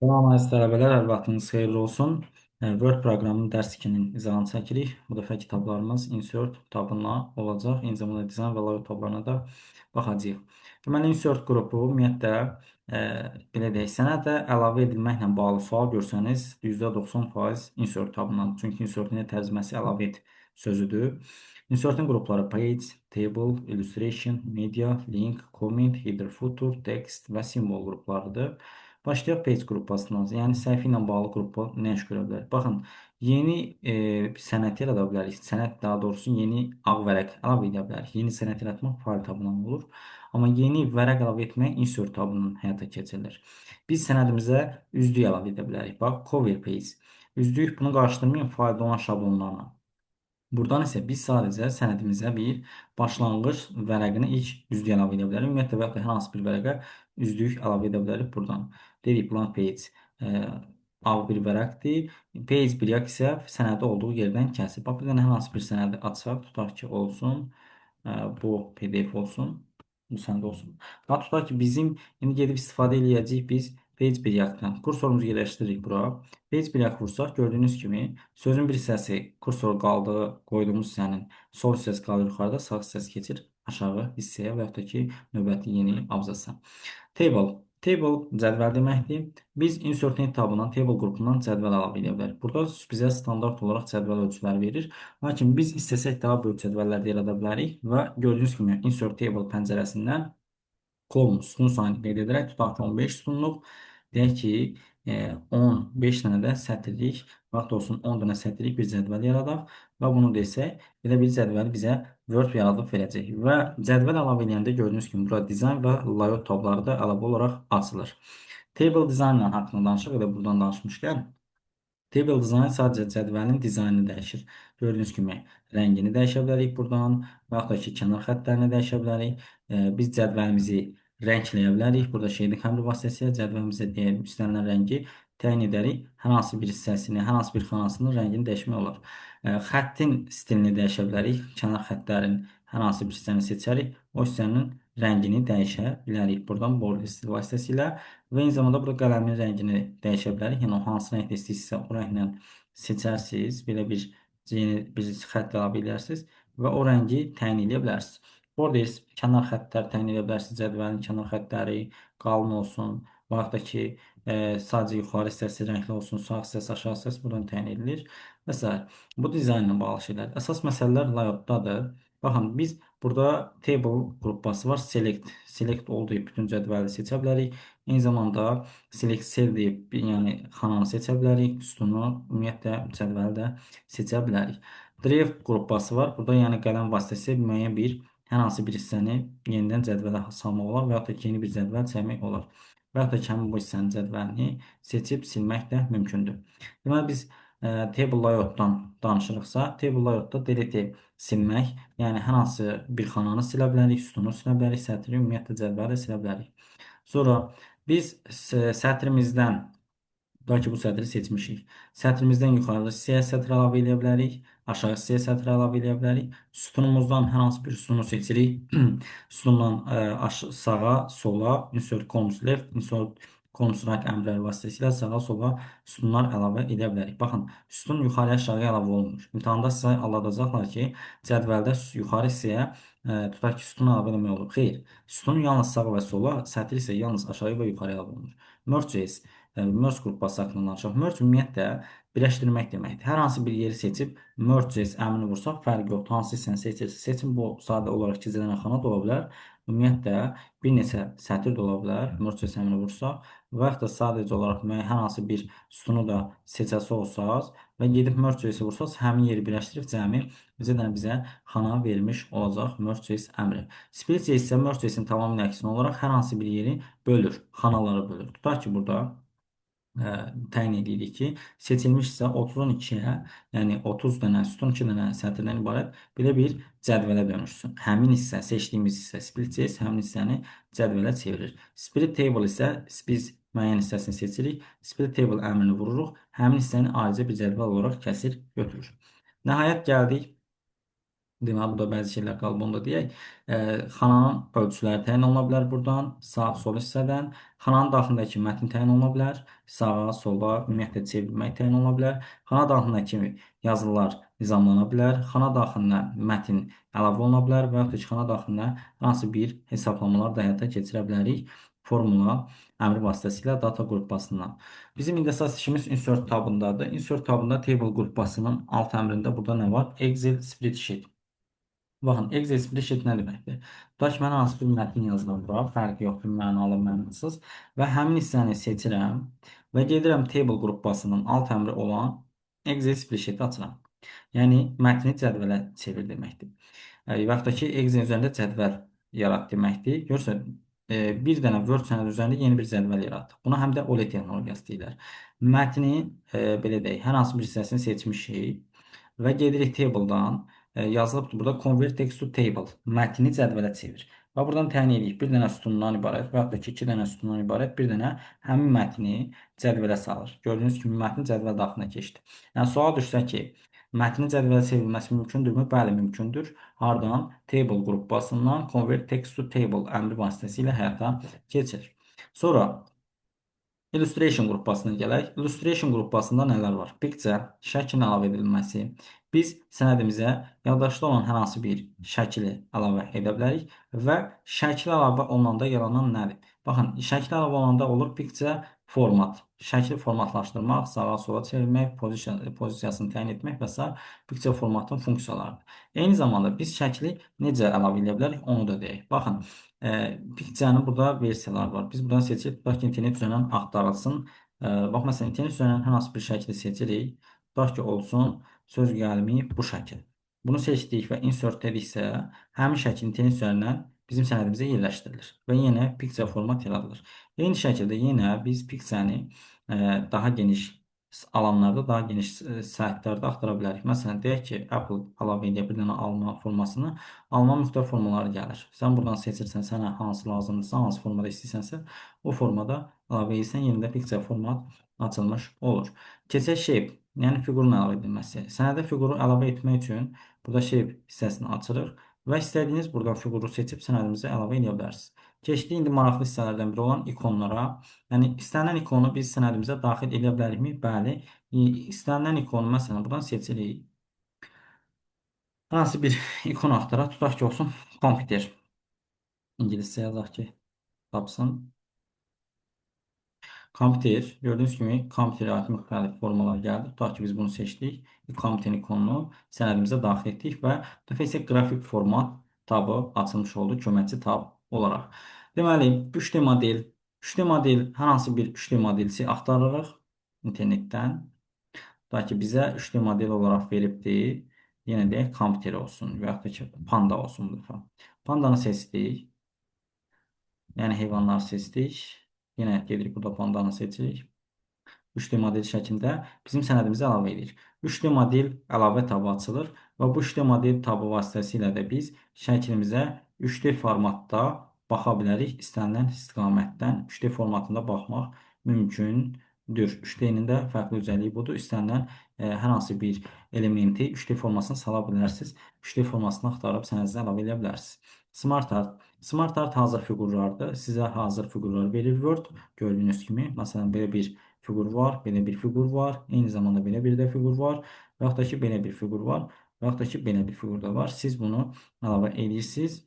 Salam əziz tələbələr, hər vaxtınız xeyirli olsun. Word proqramının dərs 2-nin izahını çəkirik. Bu dəfə kitablarımız Insert tabına olacaq. Eyni zamanda Design və Layout tablarına da baxacağıq. Deməli, Insert qrupu ümumiyyətlə belə deyək, sənədə əlavə edilməklə bağlı sual görsəniz %90% Insert tabındadır. Çünki Insertin tərcüməsi əlavə et sözüdür. Insertin qrupları Page, Table, Illustration, Media, Link, Comment, Header, Footer, Text və Symbol qruplarıdır. Başlayaq page qrupasından. Yəni səhifə ilə bağlı qrupu nə iş görə bilər? Baxın, yeni sənəd yarada bilərik. Sənəd daha doğrusu yeni ağ vərəq əlavə edə bilərik. Yeni sənəd yaratmaq fayl tabından olur. Amma yeni vərəq əlavə etmək insert tabından həyata keçirilir. Biz sənədimizə üzlük əlavə edə bilərik. Bax, cover page. Üzlük bunu qarışdırmayın faylda olan şablonlarla. Buradan isə biz sadəcə sənədimizə bir başlanğıc vərəqini ilk üzlük əlavə edə bilərik. Ümumiyyətlə və yaxud da hər hansı bir vərəqə üzlük əlavə edə bilərik buradan. Dedik blank page ağ bir vərəqdir. Page break isə sənədi olduğu yerdən kəsir. Bax, bir dənə hər hansı bir sənədi açaq, tutaq ki olsun. Bu PDF olsun. Bu sənəd olsun. Bax, tutaq ki bizim indi gedib istifadə eləyəcəyik biz page break-dan. Kursorumuzu yerləşdiririk bura. Page break vursaq gördüyünüz kimi sözün bir hissəsi kursor qaldığı qoyduğumuz hissənin sol hissəsi qalır yuxarıda, sağ hissəsi keçir aşağı hissəyə və yaxud da ki növbəti yeni abzasa. Table. Table cədvəl deməkdir. Biz Insert New tabından Table qrupundan cədvəl əlavə edə bilərik. Burada bizə standart olaraq cədvəl ölçüləri verir. Lakin biz istəsək daha böyük cədvəllər də yarada bilərik və gördüyünüz kimi Insert Table pəncərəsindən column sütun sayını qeyd edərək tutaq ki 15 sütunluq, deyək ki 15 dənə də sətirlik, vaxt olsun 10 dənə sətirlik bir cədvəl yaradaq və bunu desək belə bir cədvəli bizə Word yaradıb verəcək və cədvəl əlavə edəndə gördüyünüz kimi burada Design və Layout tabları da əlavə olaraq açılır. Table Design ilə haqqında danışıq elə buradan danışmışkən Table Design sadəcə cədvəlin dizaynını dəyişir. Gördüyünüz kimi rəngini dəyişə bilərik buradan və yaxud da ki kənar xəttlərini dəyişə bilərik. Biz cədvəlimizi rəngləyə bilərik. Burada shading əmri vasitəsilə cədvəlimizə deyək, istənilən rəngi təyin edərik. Hər hansı bir hissəsini, hər hansı bir xanasının rəngini dəyişmək olar. Xəttin stilini dəyişə bilərik. Kənar xəttlərin hər hansı bir hissəni seçərik. O hissənin rəngini dəyişə bilərik. Buradan border stil vasitəsilə və eyni zamanda burada qələmin rəngini dəyişə bilərik. Yəni o hansı rəngdə istəyirsinizsə o rənglə seçərsiniz. Belə bir yeni bir xətt əlavə edərsiniz və o rəngi təyin edə bilərsiniz. Borders kənar xəttlər təyin edə bilərsiniz. Cədvəlin kənar xəttləri qalın olsun. Və yaxud da ki, sadəcə yuxarı hissəsi rəngli olsun, sağ hissəsi, aşağı hissəsi buradan təyin edilir. Məsələn, bu dizaynla bağlı şeylər. Əsas məsələlər layoutdadır. Baxın, biz burada table qrupası var. Select, select all deyib bütün cədvəli seçə bilərik. Eyni zamanda select cell deyib, yəni xananı seçə bilərik. Sütunu, ümumiyyətlə cədvəli də seçə bilərik. Draw qrupası var. Burada yəni qələm vasitəsilə müəyyən bir hər hansı bir hissəni yenidən cədvələ salmaq olar və yaxud da ki, yeni bir cədvəl çəkmək olar. Və yaxud da ki, həmin bu hissənin cədvəlini seçib silmək də mümkündür. Deməli, biz table layout'dan danışırıqsa, table layout'da delete silmək, yəni hər hansı bir xananı silə bilərik, sütunu silə bilərik, sətri, ümumiyyətlə cədvəli silə bilərik. Sonra biz sətrimizdən, tutaq ki, bu sətri seçmişik. Sətrimizdən yuxarı hissəyə sətr əlavə edə bilərik, aşağı hissəyə sətr əlavə edə bilərik. Sütunumuzdan hər hansı bir sütunu seçirik. Sütundan sağa, sola, insert columns left, insert columns right əmrləri vasitəsilə sağa, sola sütunlar əlavə edə bilərik. Baxın, sütun yuxarıya, aşağıya əlavə olunmur. İmtahanda sizə aldadacaqlar ki, cədvəldə yuxarı hissəyə tutaq ki, sütun əlavə eləmək olur. Xeyr, sütun yalnız sağa və sola, sətr isə yalnız aşağı və yuxarıya əlavə olunur. Merge cells, merge qrupası haqqında danışaq. Merge ümumiyyətlə birləşdirmək deməkdir. Hər hansı bir yeri seçib merge cells əmrini vursaq fərqi yoxdur. Hansı hissəni seçirsə seçin, bu sadə olaraq gizlənən xana da ola bilər. Ümumiyyətlə bir neçə sətir də ola bilər. Merge cells əmrini vursaq və yaxud da sadəcə olaraq müəyyən hər hansı bir sütunu da seçəsi olsaz və gedib merge cells-i vursaz, həmin yeri birləşdirib cəmi bizə də bizə xana vermiş olacaq merge cells əmri. Split cells isə merge cells-in tamamilə əksinə olaraq hər hansı bir yeri bölür, xanaları bölür. Tutaq ki, burada təyin edirik ki, seçilmiş hissə 30-un 2-yə, yəni 30 dənə sütun, 2 dənə sətirdən ibarət belə bir cədvələ dönüşsün. Həmin hissə, seçdiyimiz hissə split cells həmin hissəni cədvələ çevirir. Split table isə biz müəyyən hissəsini seçirik. Split table əmrini vururuq. Həmin hissəni ayrıca bir cədvəl olaraq kəsir, götürür. Nəhayət gəldik Deməli, burada bəzi şeylər qalıb, onu da deyək. Xananın ölçüləri təyin oluna bilər buradan, sağ, sol hissədən. Xananın daxilindəki mətn təyin oluna bilər. Sağa, sola, ümumiyyətlə çevirmək təyin oluna bilər. Xana daxilindəki yazılar nizamlana bilər. Xana daxilinə mətn əlavə oluna bilər və yaxud da ki, xana daxilinə hansı bir hesablamalar da həyata keçirə bilərik formula əmri vasitəsilə data qrupasından. Bizim indi əsas işimiz insert tabındadır. Insert tabında table qrupasının alt əmrində burada nə var? Excel spreadsheet. Baxın, Excel spreadsheet nə deməkdir? Tutaq ki, mən hansı bir mətn yazıram bura, fərqi yoxdur, mənalı, mənasız və həmin hissəni seçirəm və gedirəm table qrupasının alt əmri olan Excel spreadsheet-i açıram. Yəni, mətni cədvələ çevir deməkdir. Və yaxud da ki, Excel üzərində cədvəl yarat deməkdir. Görürsən, bir dənə Word sənədi üzərində yeni bir cədvəl yaratdıq. Buna həm də OLE texnologiyası deyirlər. Mətni, belə deyək, hər hansı bir hissəsini seçmişik və gedirik table-dan. Yazılıbdır burada convert text to table. Mətni cədvələ çevir. Və buradan təyin edirik. Bir dənə sütundan ibarət və yaxud da ki, iki dənə sütundan ibarət bir dənə həmin mətni cədvələ salır. Gördüyünüz kimi mətni cədvəl daxilinə keçdi. Yəni, sual düşsə ki, mətnin cədvələ çevrilməsi mümkündürmü? Bəli, mümkündür. Hardan? Table qrupasından convert text to table əmri vasitəsilə həyata keçirir. Sonra Illustration qrupasına gələk. Illustration qrupasında nələr var? Picture, şəklin əlavə edilməsi. Biz sənədimizə yaddaşda olan hər hansı bir şəkli əlavə edə bilərik və şəkil əlavə olunanda yaranan nədir? Baxın, şəkil əlavə olanda olur picture format. Şəkli formatlaşdırmaq, sağa sola çevirmək, pozisiyasını təyin etmək və sair picture formatın funksiyalarıdır. Eyni zamanda biz şəkli necə əlavə edə bilərik, onu da deyək. Baxın, picture-nin burada versiyaları var. Biz buradan seçib, tutaq ki, internet üzərindən axtarılsın. Bax, məsələn, internet üzərindən hər hansı bir şəkli seçirik. Tutaq ki, olsun söz gəlimi bu şəkil. Bunu seçdik və insert dediksə, həmin şəkil internet üzərindən bizim sənədimizə yerləşdirilir və yenə picture format yaradılır. Eyni şəkildə yenə biz picture-ni daha geniş alanlarda, daha geniş səhətlərdə axtara bilərik. Məsələn, deyək ki, Apple əlavə edə bir dənə alma formasını, alma müxtəlif formaları gəlir. Sən buradan seçirsən, sənə hansı lazımdırsa, hansı formada istəyirsənsə, o formada əlavə edirsən, yenə də picture format açılmış olur. Keçək shape, yəni fiqurun əlavə edilməsi. Sənədə fiquru əlavə etmək üçün burada shape hissəsini açırıq və istədiyiniz buradan fiquru seçib sənədimizə əlavə edə bilərsiniz. Keçdik indi maraqlı hissələrdən biri olan ikonlara. Yəni, istənilən ikonu biz sənədimizə daxil edə bilərikmi? Bəli. İstənilən ikonu məsələn buradan seçirik. Hansı bir ikon axtaraq? Tutaq ki, olsun kompüter. İngiliscə yazaq ki, tapsın. Kompüter, gördüyünüz kimi kompüterə aid müxtəlif formalar gəldi. Tutaq ki, biz bunu seçdik. Kompüterin ikonunu sənədimizə daxil etdik və bu dəfə isə qrafik format tabı açılmış oldu, köməkçi tab olaraq. Deməli, 3D model, 3D model, hər hansı bir 3D modelsi axtarırıq internetdən. Tutaq ki, bizə 3D model olaraq veribdir. Yenə deyək, kompüter olsun və yaxud da ki, panda olsun bu dəfə. Pandanı seçdik. Yəni, heyvanları seçdik. Yenə gedirik, burada pandanı seçirik. 3D model şəklində bizim sənədimizə əlavə edir. 3D model əlavə tabı açılır və bu 3D model tabı vasitəsilə də biz şəklimizə 3D formatda baxa bilərik. İstənilən istiqamətdən 3D formatında baxmaq mümkündür. 3D-nin də fərqli özəlliyi budur. İstənilən hər hansı bir elementi 3D formasını sala bilərsiniz. 3D formasını axtarıb sənədinizə əlavə edə bilərsiniz. Smart Art. Smart Art hazır fiqurlardır. Sizə hazır fiqurlar verir Word. Gördüyünüz kimi, məsələn, belə bir fiqur var, belə bir fiqur var. Eyni zamanda belə bir də fiqur var. Və yaxud da ki, belə bir fiqur var. Və yaxud da ki, belə bir fiqur da var. Siz bunu əlavə edirsiniz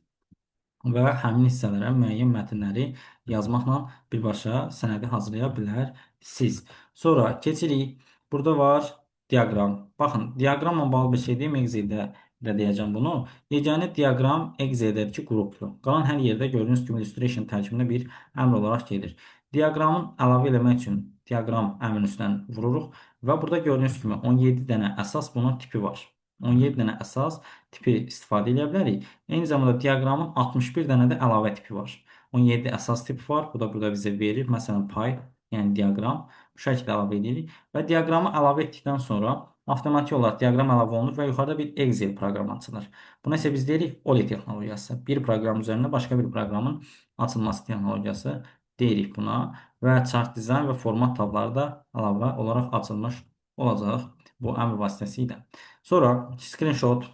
və həmin hissələrə müəyyən mətnləri yazmaqla birbaşa sənədi hazırlaya bilərsiniz. Sonra keçirik. Burada var diaqram. Baxın, diaqramla bağlı bir şey deyim, Excel'də də deyəcəm bunu. Yeganə diaqram Excel'dəki qrupdur. Qalan hər yerdə gördüyünüz kimi illustration tərkibində bir əmr olaraq gedir. Diaqramın əlavə eləmək üçün diaqram əmrinin üstündən vururuq və burada gördüyünüz kimi 17 dənə əsas bunun tipi var. 17 dənə əsas tipi istifadə edə bilərik. Eyni zamanda diaqramın 61 dənə də əlavə tipi var. 17 əsas tipi var. Bu da burada bizə verir. Məsələn, pay, yəni diaqram. Bu şəkildə əlavə edirik və diaqramı əlavə etdikdən sonra avtomatik olaraq diaqram əlavə olunur və yuxarıda bir Excel proqramı açılır. Buna isə biz deyirik OLE texnologiyası. Bir proqram üzərində başqa bir proqramın açılması texnologiyası deyirik buna və chart dizayn və format tabları da əlavə olaraq açılmış olacaq bu əmr vasitəsilə. Sonra screenshot.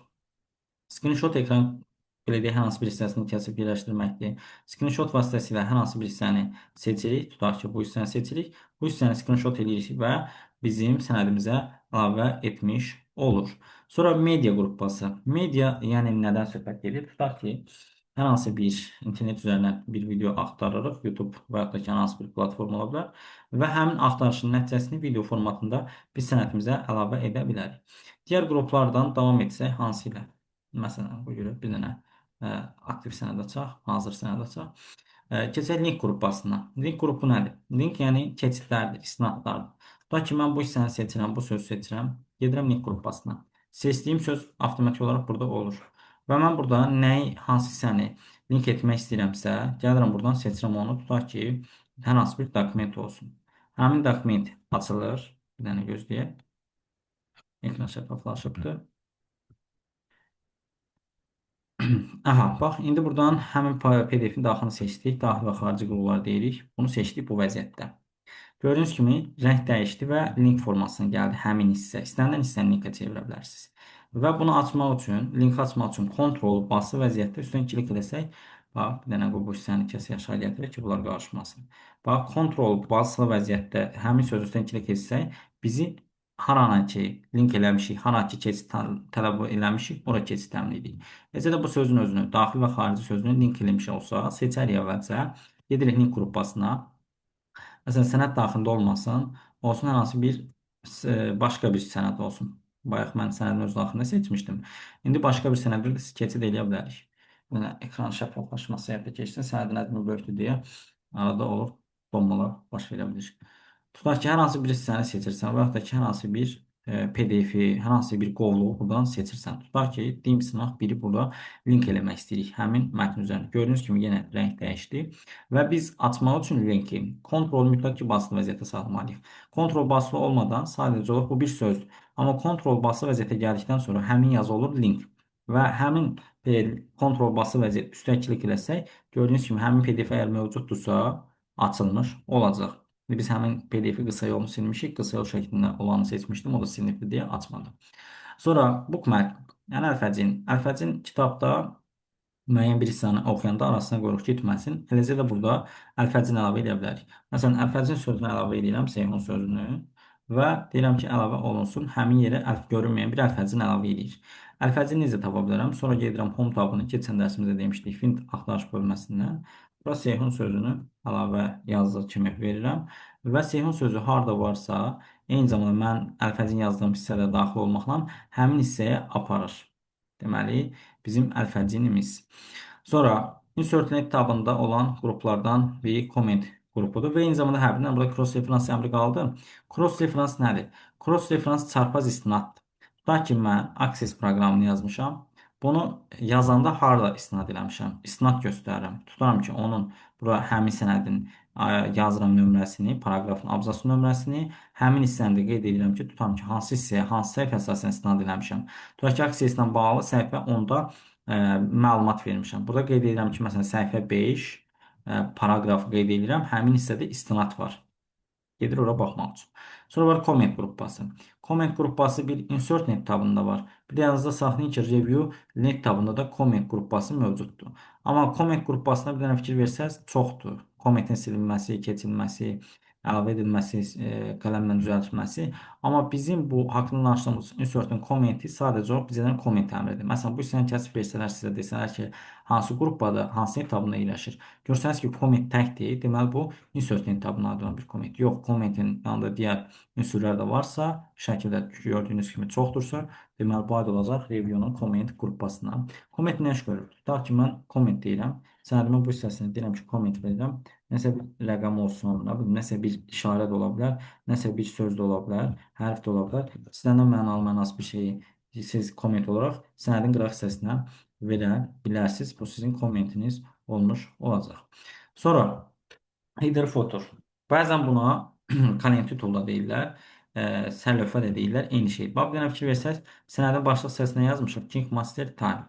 Screenshot ekran belə deyək, hər hansı bir hissəsini kəsib yerləşdirməkdir. Screenshot vasitəsilə hər hansı bir hissəni seçirik. Tutaq ki, bu hissəni seçirik. Bu hissəni screenshot eləyirik və bizim sənədimizə əlavə etmiş olur. Sonra media qrupası. Media, yəni nədən söhbət gedir? Tutaq ki, hər hansı bir internet üzərindən bir video axtarırıq. YouTube və yaxud da ki, hər hansı bir platform ola bilər. Və həmin axtarışın nəticəsini video formatında biz sənədimizə əlavə edə bilərik. Digər qruplardan davam etsək, hansı ilə? Məsələn, bu görə bir dənə aktiv sənəd açaq, hazır sənəd açaq. Keçək link qrupasına. Link qrupu nədir? Link yəni keçidlərdir, isnadlardır. Tutaq ki, mən bu hissəni seçirəm, bu sözü seçirəm, gedirəm link qrupasına. Seçdiyim söz avtomatik olaraq burada olur. Və mən burada nəyi, hansı hissəni link etmək istəyirəmsə, gəlirəm buradan seçirəm onu. Tutaq ki, hər hansı bir dokument olsun. Həmin dokument açılır. Bir dənə gözləyək. Ekran şəffaflaşıbdır. Aha, bax, indi buradan həmin PDF-in daxilini seçdik. Daxili və xarici qruplar deyirik. Bunu seçdik bu vəziyyətdə. Gördüyünüz kimi rəng dəyişdi və link formasına gəldi həmin hissə. İstənilən hissəni linkə çevirə bilərsiniz. Və bunu açmaq üçün, linki açmaq üçün kontrol bası vəziyyətdə üstünə klik eləsək, bax, bir dənə bu hissəni kəsik aşağı gətirək ki, bunlar qarışmasın. Bax, kontrol basılı vəziyyətdə həmin sözün üstünə klik etsək, bizi harana ki link eləmişik, hara ki keçid tələb eləmişik, ora keçid təmin edirik. Necə də bu sözün özünü, daxil və xarici sözünü link eləmiş olsa, seçərik əvvəlcə, gedirik link qrupasına. Məsələn, sənəd daxilində olmasın, olsun hər hansı bir başqa bir sənəd olsun. Bayaq mən sənədin öz daxilində seçmişdim. İndi başqa bir sənədə də keçid eləyə bilərik. Yəni, ekran şəffaflaşması həyata keçsin, sənədin həcmi böyükdür deyə arada olur, donmalar baş verə bilir. Tutaq ki, hər hansı bir hissəni seçirsən və yaxud da ki, hər hansı bir PDF-i, hər hansı bir qovluğu buradan seçirsən. Tutaq ki, deyim sınaq biri burada link eləmək istəyirik həmin mətn üzərində. Gördüyünüz kimi yenə rəng dəyişdi və biz açmaq üçün linki kontrol mütləq ki, basılı vəziyyətə saxlamalıyıq. Kontrol basılı olmadan sadəcə olaraq bu bir sözdür. Amma kontrol basılı vəziyyətə gəldikdən sonra həmin yazı olur link və həmin kontrol basılı vəziyyət üstə klik eləsək, gördüyünüz kimi həmin PDF əgər mövcuddursa, açılmış olacaq. Biz həmin PDF-i qısa yolunu silmişik. Qısa yol şəklində olanı seçmişdim. O da silinibdir deyə açmadı. Sonra bookmark, yəni əlfəcin. Əlfəcin kitabda müəyyən bir hissəni oxuyanda arasına qoyuruq ki, itməsin. Eləcə də burada əlfəcin əlavə edə bilərik. Məsələn, əlfəcin sözünü əlavə edirəm, Seyhun sözünü və deyirəm ki, əlavə olunsun. Həmin yerə görünməyən bir əlfəcin əlavə edir. Əlfəcini necə tapa bilərəm? Sonra gedirəm Home tabını, keçən dərsimizdə demişdik, Find axtarış bölməsindən. Bura Seyhun sözünü əlavə yazı kimi verirəm və Seyhun sözü harda varsa, eyni zamanda mən əlfəcin yazdığım hissədə daxil olmaqla həmin hissəyə aparır. Deməli, bizim əlfəcinimiz. Sonra Insert Link tabında olan qruplardan biri comment qrupudur və eyni zamanda hərbindən burada cross reference əmri qaldı. Cross reference nədir? Cross reference çarpaz istinaddır. Tutaq ki, mən Access proqramını yazmışam. Bunu yazanda harda istinad eləmişəm? İstinad göstərirəm. Tutaram ki, onun bura həmin sənədin yazıram nömrəsini, paraqrafın abzası nömrəsini, həmin hissəni də qeyd edirəm ki, tutam ki, hansı hissəyə, hansı səhifə əsasən istinad eləmişəm. Tutaq ki, Access-ilə bağlı səhifə 10-da məlumat vermişəm. Burada qeyd edirəm ki, məsələn, səhifə 5, paraqrafı qeyd edirəm. Həmin hissədə istinad var. Gedir ora baxmaq üçün. Sonra var comment qrupası. Comment qrupası bir insert net tabında var. Bir də yanınızda saxlayın ki, review net tabında da comment qrupası mövcuddur. Amma comment qrupasına bir dənə fikir versəz çoxdur. Commentin silinməsi, keçilməsi, əlavə edilməsi, qələmlə düzəltilməsi. Amma bizim bu haqqında danışdığımız insertin commenti sadəcə olaraq bizə comment əmr edir. Məsələn, bu hissəni kəsib versələr sizə desələr ki, hansı qruppada, hansı etabında yerləşir. Görsəniz ki, comment təkdir, deməli bu insert etabına aid olan bir comment. Yox, commentin yanında digər ünsürlər də varsa, şəkildə gördüyünüz kimi çoxdursa, deməli bu aid olacaq review-nun comment qrupasına. Comment nə iş görür? Tutaq ki, mən comment deyirəm. Sənədimin bu hissəsini deyirəm ki, comment verirəm. Nəsə bir rəqəm olsun, nə bilim, nəsə bir işarə də ola bilər, nəsə bir söz də ola bilər, hərf də ola bilər. İstənilən mənalı mənasız bir şeyi siz comment olaraq sənədin qıraq hissəsinə verə bilərsiniz. Bu sizin commentiniz olmuş olacaq. Sonra header footer. Bəzən buna connected tool da deyirlər, sərlövhə də deyirlər, eyni şey. Bax, bir dənə fikir versəz, sənədin başlıq hissəsinə yazmışıq King Master Time.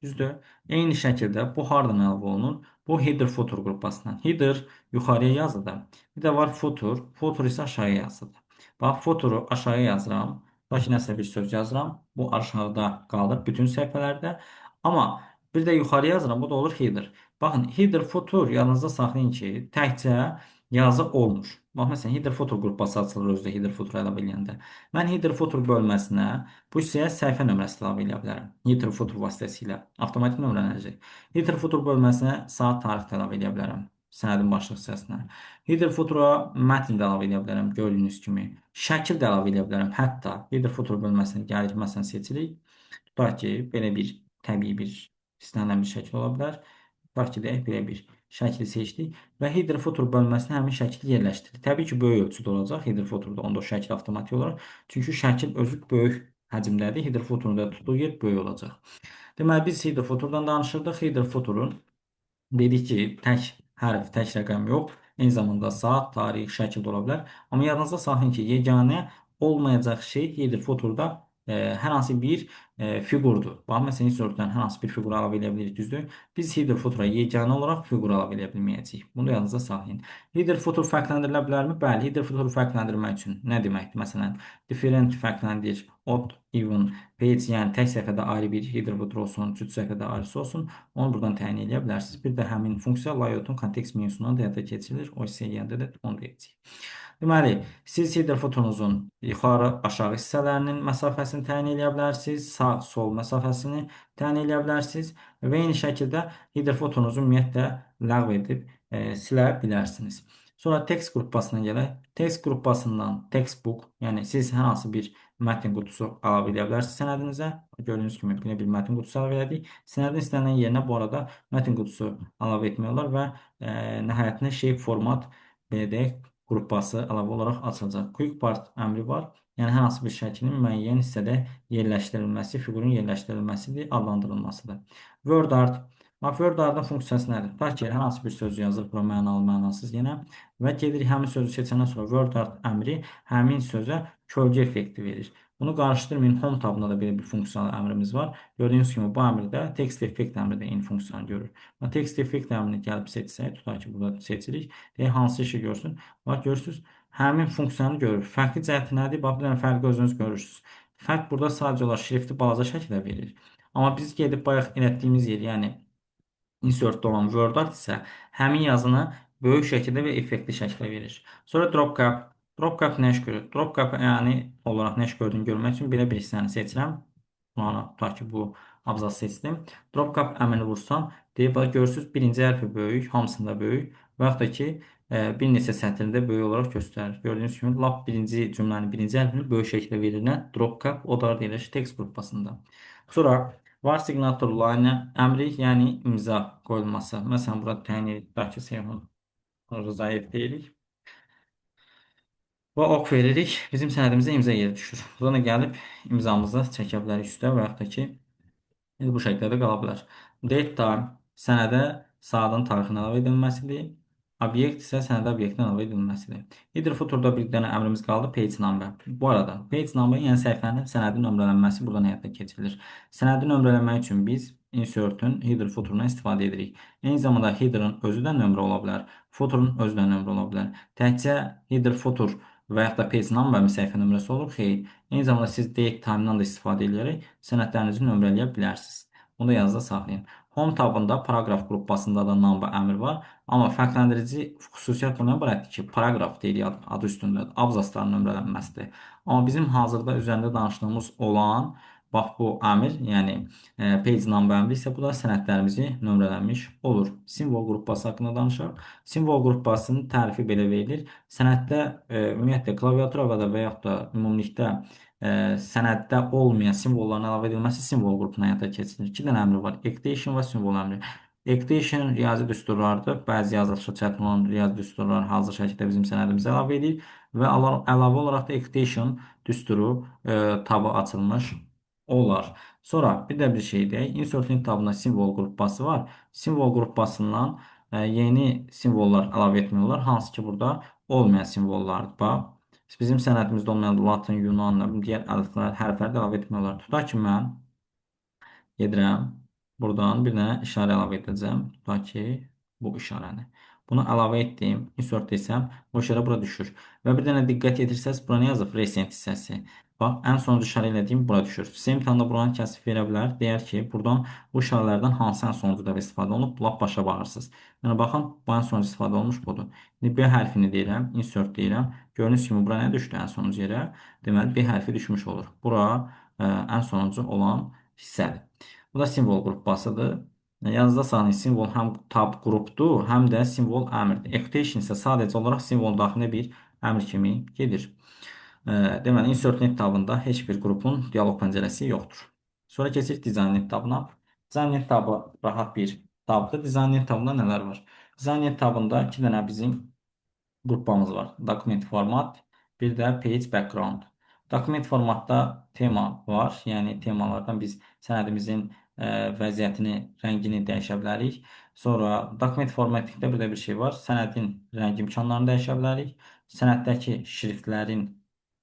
Düzdür? Eyni şəkildə bu hardan əlavə olunur? Bu header footer qrupasından. Header yuxarıya yazıdır. Bir də var footer. Footer isə aşağıya yazıdır. Bax, footer'u aşağıya yazıram. Bax, nəsə bir söz yazıram. Bu aşağıda qalır bütün səhifələrdə. Amma bir də yuxarı yazıram, bu da olur header. Baxın, header footer yadınızda saxlayın ki, təkcə yazı olmur. Bax, məsələn, header footer qrupası açılır özdə header footer əlavə eləyəndə. Mən header footer bölməsinə bu hissəyə səhifə nömrəsi əlavə eləyə bilərəm. Header footer vasitəsilə avtomatik nömrələnəcək. Header footer bölməsinə saat tarix də əlavə eləyə bilərəm. Sənədin başlıq hissəsinə. Header footer'a mətn də əlavə edə bilərəm gördüyünüz kimi. Şəkil də əlavə edə bilərəm. Hətta header footer bölməsinə gəlirik, məsələn seçirik. Tutaq ki, belə bir təbii bir istənilən bir şəkil ola bilər. Tutaq ki, deyək, belə bir şəkli seçdik və header footer bölməsinə həmin şəkli yerləşdiririk. Təbii ki, böyük ölçüdə olacaq header footer'da onda o şəkil avtomatik olaraq. Çünki şəkil özü böyük həcmdədir. Header footer'un da tutduğu yer böyük olacaq. Deməli, biz header footer'dan danışırdıq. Header footer'un dedik ki, tək hərf, tək rəqəm yox. Eyni zamanda saat, tarix, şəkil də ola bilər. Amma yadınızda saxlayın ki, yeganə olmayacaq şey header footer'da hər hansı bir fiqurdur. Bax, məsələn, insertdən hər hansı bir fiqur əlavə edə bilirik, düzdür? Biz header footer'a yeganə olaraq fiqur əlavə edə bilməyəcəyik. Bunu yadınızda saxlayın. Header footer fərqləndirilə bilərmi? Bəli, header footer fərqləndirmək üçün nə deməkdir? Məsələn, different fərqləndir, odd, even, page, yəni tək səhifədə ayrı bir header footer olsun, cüt səhifədə ayrısı olsun. Onu buradan təyin edə bilərsiniz. Bir də həmin funksiya layout-un kontekst menusundan da həyata keçirilir. O hissəyə gələndə də onu deyəcəyik. Deməli, siz header footer'unuzun yuxarı aşağı hissələrinin məsafəsini təyin edə bilərsiniz, sağ sol məsafəsini təyin edə bilərsiniz və eyni şəkildə header footer'unuzu ümumiyyətlə ləğv edib silə bilərsiniz. Sonra text qrupasına gələk. Text qrupasından textbox, yəni siz hər hansı bir mətn qutusu əlavə edə bilərsiniz sənədinizə. Gördüyünüz kimi belə bir mətn qutusu əlavə elədik. Sənədin istənilən yerinə bu arada mətn qutusu əlavə etmək olar və nəhayətində shape format belə deyək, qrupası əlavə olaraq açılacaq. Quick part əmri var. Yəni hər hansı bir şəklin müəyyən hissədə yerləşdirilməsi, fiqurun yerləşdirilməsidir, adlandırılmasıdır. Word art. Bax, Word artın funksiyası nədir? Tutaq ki, hər hansı bir sözü yazır, bura mənalı, mənasız yenə və gedirik həmin sözü seçəndən sonra Word art əmri həmin sözə kölgə effekti verir. Bunu qarışdırmayın. Home tabında da belə bir funksiyalı əmrimiz var. Gördüyünüz kimi bu əmrdə text effect əmri də eyni funksiyanı görür. Bax, text effect əmrini gəlib seçsək, tutaq ki, burada seçirik. Deyək, hansı işi görsün? Bax, görürsünüz, həmin funksiyanı görür. Fərqli cəhəti nədir? Bax, bir dənə fərqi özünüz görürsünüz. Fərq burada sadəcə olaraq şrifti balaca şəkildə verir. Amma biz gedib bayaq elətdiyimiz yer, yəni insertdə olan Word art isə həmin yazını böyük şəkildə və effektli şəkildə verir. Sonra drop cap. Drop cap nə iş görür? Drop cap yəni olaraq nə iş gördüyünü görmək üçün belə bir hissəni seçirəm. Yəni, tutaq ki, bu abzası seçdim. Drop cap əmrini vursam, deyib, bax, görürsünüz, birinci hərfi böyük, hamısında böyük və yaxud da ki, bir neçə sətrində böyük olaraq göstərir. Gördüyünüz kimi, lap birinci cümlənin birinci hərfini böyük şəkildə verir. Nə? Drop cap, o da yerləşir text qrupasında. Sonra var signature line əmri, yəni imza qoyulması. Məsələn, burada təyin edirik, tutaq ki, Seyhun Rzayev deyirik. Və ok veririk. Bizim sənədimizə imza yeri düşür. Buradan da gəlib imzamızı çəkə bilərik üstə və yaxud da ki, bu şəkildə də qala bilər. Date time sənədə saatın tarixinin əlavə edilməsidir. Obyekt isə sənədə obyektin əlavə edilməsidir. Header footer'da bir dənə əmrimiz qaldı, page number. Bu arada page number, yəni səhifənin sənədin nömrələnməsi buradan həyata keçirilir. Sənədi nömrələmək üçün biz insert'ün header footer'ından istifadə edirik. Eyni zamanda header'ın özü də nömrə ola bilər, footer'ın özü də nömrə ola bilər. Təkcə header footer və yaxud da page number səhifə nömrəsi olur? Xeyr. Eyni zamanda siz date time'dan da istifadə edərək sənədlərinizi nömrələyə bilərsiniz. Bunu da yadınızda saxlayın. Home tabında paraqraf qrupasında da number əmri var. Amma fərqləndirici xüsusiyyət bundan ibarətdir ki, paraqraf deyirik adı üstündə abzasların nömrələnməsidir. Amma bizim hazırda üzərində danışdığımız olan bax bu əmr, yəni page number əmri isə bu da sənədlərimizi nömrələnmiş olur. Simvol qrupası haqqında danışaq. Simvol qrupasının tərifi belə verilir. Sənəddə ümumiyyətlə klaviatura və yaxud da ümumilikdə sənəddə olmayan simvolların əlavə edilməsi simvol qrupuna həyata keçirilir. İki dənə əmri var. Extension və simvol əmri. Extension riyazi düsturlardır. Bəzi yazılışı çətin olan riyazi düsturlar hazır şəkildə bizim sənədimizə əlavə edilir və əlavə olaraq da extension düsturu tabı açılmış olar. Sonra bir də bir şey deyək. Insert link tabında simvol qrupası var. Simvol qrupasından yeni simvollar əlavə etmək olar. Hansı ki burada olmayan simvollardır. Bax, bizim sənədimizdə olmayan Latin, Yunan, digər əliflər, hərfləri də əlavə etmək olar. Tutaq ki, mən gedirəm. Buradan bir dənə işarə əlavə edəcəm. Tutaq ki, bu işarəni. Bunu əlavə etdim. Insert desəm, bu işarə bura düşür. Və bir dənə diqqət yetirsəz, bura nə yazıb? Recent hissəsi. Bax, ən sonuncu işarə elədiyim bura düşür. Sizə imtahanda buranı kəsib verə bilər. Deyər ki, buradan bu işarələrdən hansı ən sonuncu dəfə istifadə olunub, lap başa baxırsınız. Yəni, baxın, bu ən sonuncu istifadə olunmuş budur. İndi B hərfini deyirəm, insert deyirəm. Gördüyünüz kimi bura nə düşdü ən sonuncu yerə? Deməli, B hərfi düşmüş olur. Bura ən sonuncu olan hissədir. Bu da simvol qrupbasıdır. Yanınızda saxlayın, simvol həm tab qrupdur, həm də simvol əmrdir. Equation isə sadəcə olaraq simvolun daxilində bir əmr kimi gedir. Deməli, Insert Link tabında heç bir qrupun dialoq pəncərəsi yoxdur. Sonra keçirik Design Link tabına. Design Link tabı rahat bir tabdır. Design Link tabında nələr var? Design Link tabında iki dənə bizim qrupamız var. Document Format, bir də Page Background. Document formatda tema var. Yəni temalardan biz sənədimizin vəziyyətini, rəngini dəyişə bilərik. Sonra document formatda bir də bir şey var. Sənədin rəng imkanlarını dəyişə bilərik. Sənəddəki şriftlərin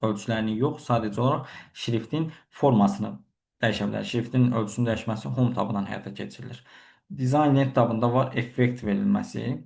ölçülərini yox, sadəcə olaraq şriftin formasını dəyişə bilərik. Şriftin ölçüsünün dəyişməsi Home tabından həyata keçirilir. Design Link tabında var effekt verilməsi.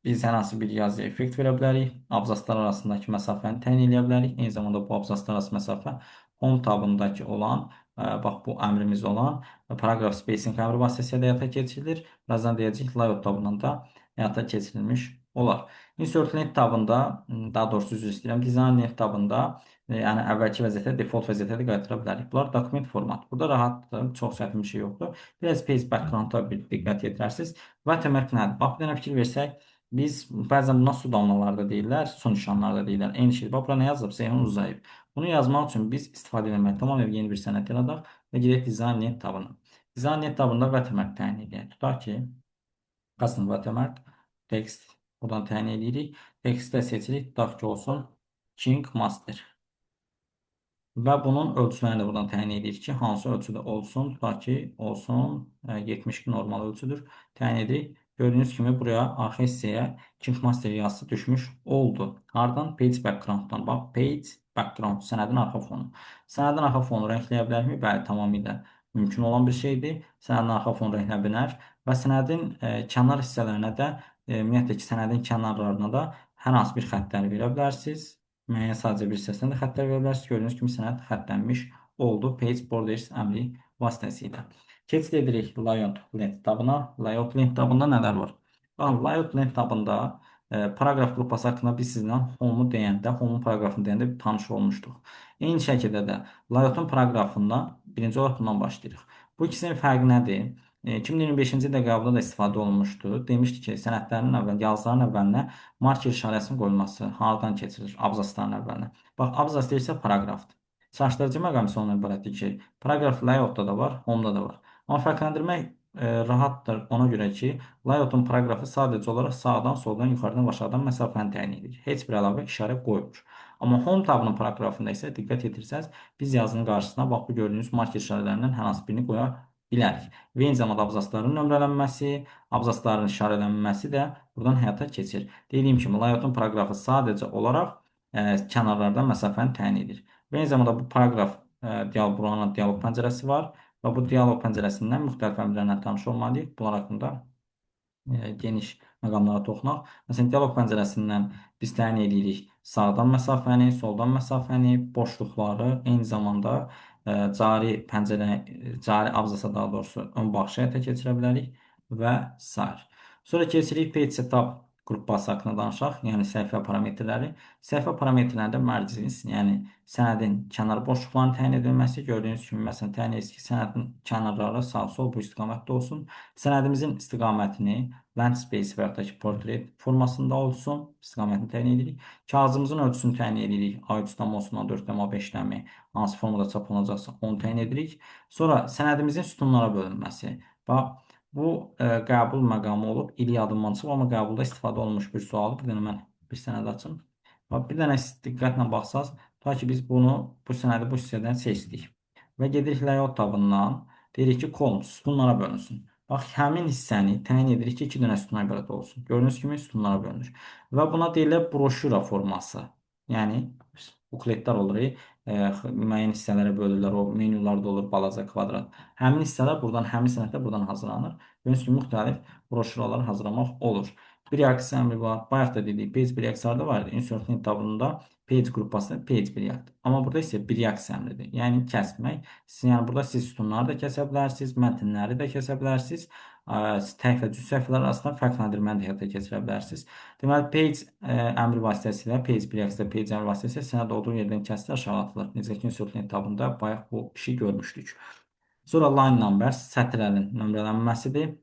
Biz hər hansı bir yazıya effekt verə bilərik. Abzaslar arasındakı məsafəni təyin edə bilərik. Eyni zamanda bu abzaslar arası məsafə Home tabındakı olan, bax bu əmrimiz olan paragraf spacing əmri vasitəsilə həyata keçirilir. Birazdan deyəcəyik, layout tabından da həyata keçirilmiş olar. Insert Link tabında, daha doğrusu üzr istəyirəm, Design Link tabında, yəni əvvəlki vəziyyətə, default vəziyyətə də qaytıra bilərik. Bunlar dokument format. Burada rahatdır, çox çətin bir şey yoxdur. Biraz page background-a bir diqqət yetirərsiniz. Watermark nədir? Bax, bir dənə fikir versək, biz bəzən buna su damlaları da deyirlər, su nişanları da deyirlər. Eyni şey. Bax, bura nə yazıb? Seyhun Uzayıb. Bunu yazmaq üçün biz istifadə etmək tamamilə yeni bir sənəd yaradaq və gedək Design Link tabına. Design Link tabında watermark təyin edək. Tutaq ki, custom watermark text buradan təyin edirik. Tekstdə seçirik. Tutaq ki, olsun King Master. Və bunun ölçülərini də buradan təyin edirik ki, hansı ölçüdə olsun. Tutaq ki, olsun 72 normal ölçüdür. Təyin edirik. Gördüyünüz kimi buraya arxa hissəyə King Master yazısı düşmüş oldu. Hardan? Page Background-dan. Bax, Page Background, sənədin arxa fonu. Sənədin arxa fonu rəngləyə bilərmi? Bəli, tamamilə mümkün olan bir şeydir. Sənədin arxa fonu rənglənə bilər və sənədin kənar hissələrinə də, ümumiyyətlə ki, sənədin kənarlarına da hər hansı bir xəttləri verə bilərsiniz. Müəyyən sadəcə bir hissəsinə də xəttlər verə bilərsiniz. Gördüyünüz kimi sənəd xəttlənmiş oldu Page Borders əmri vasitəsilə. Keçid edirik Layout Link tabına. Layout Link tabında nələr var? Baxın, Layout Link tabında paragraf qrupası haqqında biz sizinlə Home-u deyəndə, Home-un paragrafını deyəndə bir tanış olmuşduq. Eyni şəkildə də Layout-un paragrafından birinci olaraq bundan başlayırıq. Bu ikisinin fərqi nədir? 2025-ci ildə qəbulda da istifadə olunmuşdu. Demişdi ki, sənədlərin əvvəl, yazıların əvvəlinə marker işarəsinin qoyulması hardan keçirilir? Abzasların əvvəlinə. Bax, abzas deyirsə paragrafdır. Çaşdırıcı məqam isə ondan ibarətdir ki, paragraf layoutda da var, Home-da da var. Amma fərqləndirmək rahatdır ona görə ki, layoutun paragrafı sadəcə olaraq sağdan, soldan, yuxarıdan və aşağıdan məsafəni təyin edir. Heç bir əlavə işarə qoymur. Amma Home tabının paragrafında isə diqqət yetirsəniz, biz yazının qarşısına bax bu gördüyünüz marker işarələrindən hər hansı birini qoya bilərik. Və eyni zamanda abzasların nömrələnməsi, abzasların işarələnməsi də buradan həyata keçir. Dediyim kimi, layoutun paragrafı sadəcə olaraq kənarlardan məsafəni təyin edir. Və eyni zamanda bu paragraf buranın dialoq pəncərəsi var və bu dialoq pəncərəsindən müxtəlif əmrlərlə tanış olmalıyıq. Bunlar haqqında geniş məqamlara toxunaq. Məsələn, dialoq pəncərəsindən biz təyin edirik sağdan məsafəni, soldan məsafəni, boşluqları, eyni zamanda cari pəncərə, cari abzasa daha doğrusu ön baxışı həyata keçirə bilərik və sair. Sonra keçirik Page Setup qrupası haqqında danışaq, yəni səhifə parametrləri. Səhifə parametrlərində margins, yəni sənədin kənar boşluqlarının təyin edilməsi. Gördüyünüz kimi, məsələn, təyin edirik ki, sənədin kənarları sağ-sol bu istiqamətdə olsun. Sənədimizin istiqamətini landscape və yaxud da ki, portret formasında olsun. İstiqamətini təyin edirik. Kağızımızın ölçüsünü təyin edirik. A3-də olsun, A4-də A5-də hansı formada çap olunacaqsa onu təyin edirik. Sonra sənədimizin sütunlara bölünməsi. Bax, bu qəbul məqamı olub, ili yadımdan çıxıb, amma qəbulda istifadə olunmuş bir sualdır. Bir dənə mən bir sənəd açım. Bax, bir dənə diqqətlə baxsaz, ta ki biz bunu, bu sənədi bu hissədən seçdik. Və gedirik layout tabından, deyirik ki, column sütunlara bölünsün. Bax, həmin hissəni təyin edirik ki, iki dənə sütuna ibarət olsun. Gördüyünüz kimi sütunlara bölünür. Və buna deyilir broşura forması. Yəni, bukletlər olur, müəyyən hissələrə bölürlər, o menyularda olur balaca kvadrat. Həmin hissələr buradan, həmin sənədlər buradan hazırlanır. Gördüyünüz kimi müxtəlif broşuralar hazırlamaq olur. Breaks əmri var. Bayaq da dedik, page breaks harda var idi? Insert link tabında page qrupasında page break. Amma burada isə breaks əmridir. Yəni kəsmək. Yəni burada siz sütunları da kəsə bilərsiniz, mətnləri də kəsə bilərsiniz. Tək və cüt səhifələr arasında fərqləndirməni də həyata keçirə bilərsiniz. Deməli, page əmri vasitəsilə, page breaks-də page əmri vasitəsilə sənəd olduğu yerdən kəsilir, aşağı atılır. Necə ki, insert link tabında bayaq bu işi görmüşdük. Sonra line number, sətirlərin nömrələnməsidir.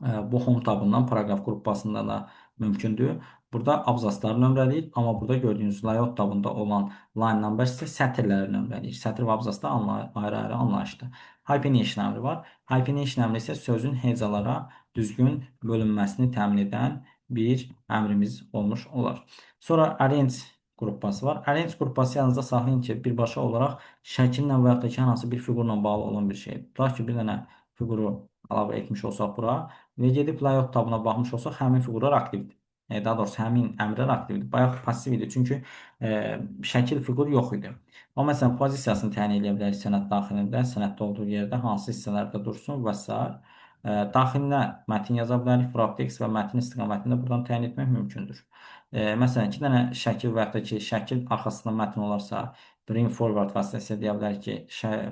Bu home tabından paragraf qrupasında da mümkündür. Burada abzasları nömrələyir, amma burada gördüyünüz layout tabında olan line number isə sətirləri nömrələyir. Sətir və abzas da ayrı-ayrı anlayışdır. Hyphenation əmri var. Hyphenation əmri isə sözün hecalara düzgün bölünməsini təmin edən bir əmrimiz olmuş olar. Sonra arrange qrupası var. Arrange qrupası yalnızca saxlayın ki, birbaşa olaraq şəkillə və yaxud da ki, hər hansı bir fiqurla bağlı olan bir şeydir. Tutaq ki, bir dənə fiquru əlavə etmiş olsaq bura və gedib layout tabına baxmış olsaq, həmin fiqurlar aktivdir. Daha doğrusu həmin əmrlər aktivdir. Bayaq pasiv idi, çünki şəkil fiqur yox idi. Amma məsələn, pozisiyasını təyin edə bilərik sənəd daxilində, sənəddə olduğu yerdə hansı hissələrdə dursun və s. Daxilinə mətn yaza bilərik, wrap text və mətn istiqamətini də buradan təyin etmək mümkündür. Məsələn, iki dənə şəkil və yaxud da ki, şəkil arxasında mətn olarsa, bring forward vasitəsilə deyə bilərik ki,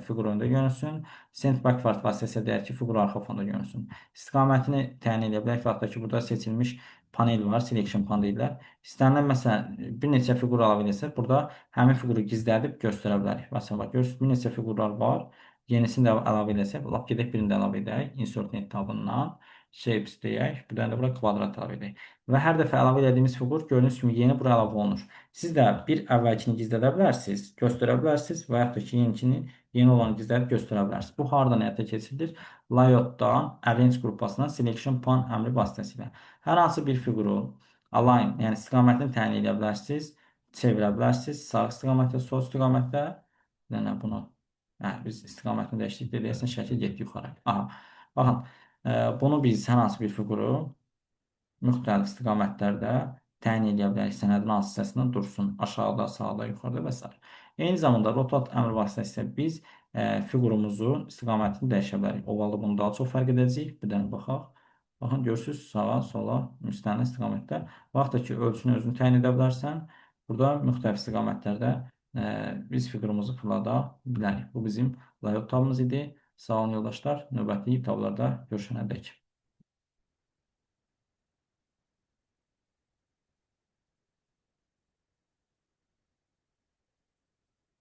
fiqur öndə görünsün. Send backward vasitəsilə deyək ki, fiqur arxa fonda görünsün. İstiqamətini təyin edə bilərik və yaxud da ki, burada seçilmiş panel var, selection pane deyirlər. İstənilən məsələn, bir neçə fiqur əlavə etsək, burada həmin fiquru gizlədib göstərə bilərik. Məsələn, bax, görürsünüz, bir neçə fiqurlar var. Yenisini də əlavə eləsək, lap gedək birini də əlavə edək. Insert new tabından shapes deyək. Bir dənə də bura kvadrat əlavə edək. Və hər dəfə əlavə elədiyimiz fiqur gördüyünüz kimi yeni bura əlavə olunur. Siz də bir əvvəlkini gizlədə bilərsiniz, göstərə bilərsiniz və yaxud da ki, yenikini, yeni olanı gizlədib göstərə bilərsiniz. Bu hardan həyata keçirilir? Layout-dan Arrange qrupasından Selection Pane əmri vasitəsilə. Hər hansı bir fiquru align, yəni istiqamətini təyin edə bilərsiniz, çevirə bilərsiniz. Sağ istiqamətdə, sol istiqamətdə. Yəni bunu, biz istiqamətini dəyişdik, deyəsən şəkil getdi yuxarı. Aha. Baxın, bunu biz hər hansı bir fiquru müxtəlif istiqamətlərdə təyin edə bilərik. Sənədin hansı hissəsində dursun, aşağıda, sağda, yuxarıda və s. Eyni zamanda rotate əmri vasitəsilə biz fiqurumuzun istiqamətini dəyişə bilərik. Ovalda bunu daha çox fərq edəcəyik. Bir dənə baxaq. Baxın, görürsünüz, sağa, sola, müstənil istiqamətdə. Vaxtda ki, ölçünü özünü təyin edə bilərsən. Burada müxtəlif istiqamətlərdə biz fiqurumuzu fırlada bilərik. Bu bizim layout tabımız idi. Sağ olun yoldaşlar. Növbəti tablarda görüşənə dək.